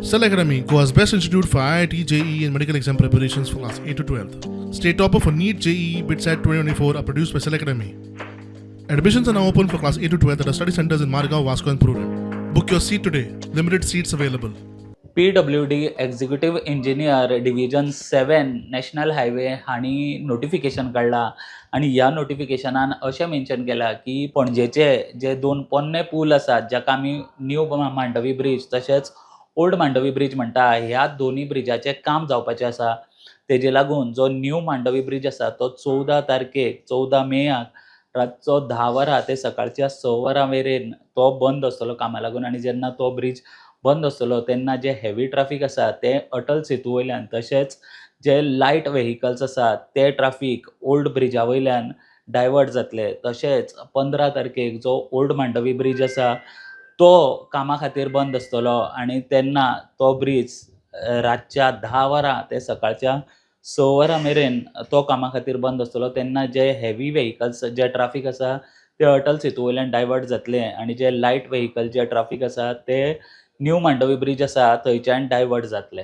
Cell Academy, Goa's best institute for IIT, JEE, and medical exam preparations for class 8 to 12. State topper for NEET, JEE, BITSAT 2024 are produced by Cell Academy. Admissions are now open for class 8 to 12 at our study centers in Margao, Vasco, and Prudent. Book your seat today. Limited seats available. PWD executive engineer division 7 national highway हांणी notification काडलां आनी ह्या नोटिफिकेशनान अशें mention केलां की पणजेचे जे दोन पोन्ने पूल आसात, जाका आमी न्यू मांडवी ब्रीज तशेंच ओल्ड मांडवी ब्रीज म्हणटा, ह्या दोनूय ब्रिजाचें काम जावपाचें आसा. तेजे लागून जो न्यू मांडवी ब्रीज आसा तो 14 तारखेक, 14 मेयाक रातचो 10 वरां ते सकाळच्या 6 वरां मेरेन तो बंद आसतलो कामा लागून. आनी जेन्ना तो ब्रीज बंद आसतलो तेन्ना जे हेवी ट्राफीक आसा तें अटल सेतू वयल्यान, तशेंच जे लायट वेहिकल्स आसा ते ट्राफीक ओल्ड ब्रिजा वयल्यान डायवर्ट जातले. तशेंच 15 तारखेक जो ओल्ड मांडवी ब्रीज आसा तो कामा खातीर बंद आसतलो आनी तेन्ना तो ब्रीज रातच्या 10 वरां ते सकाळच्या 6 वरां मेरेन तो कामा खातीर बंद आसतलो. तेन्ना जे हेवी वेहिकल्स जे ट्राफीक आसा ते अटल सेतू वयल्यान डायवर्ट जातले आनी जे लायट वेहिकल जे ट्राफीक आसा ते न्यू मांडवी ब्रीज आसा थंयच्यान डायवर्ट जातले.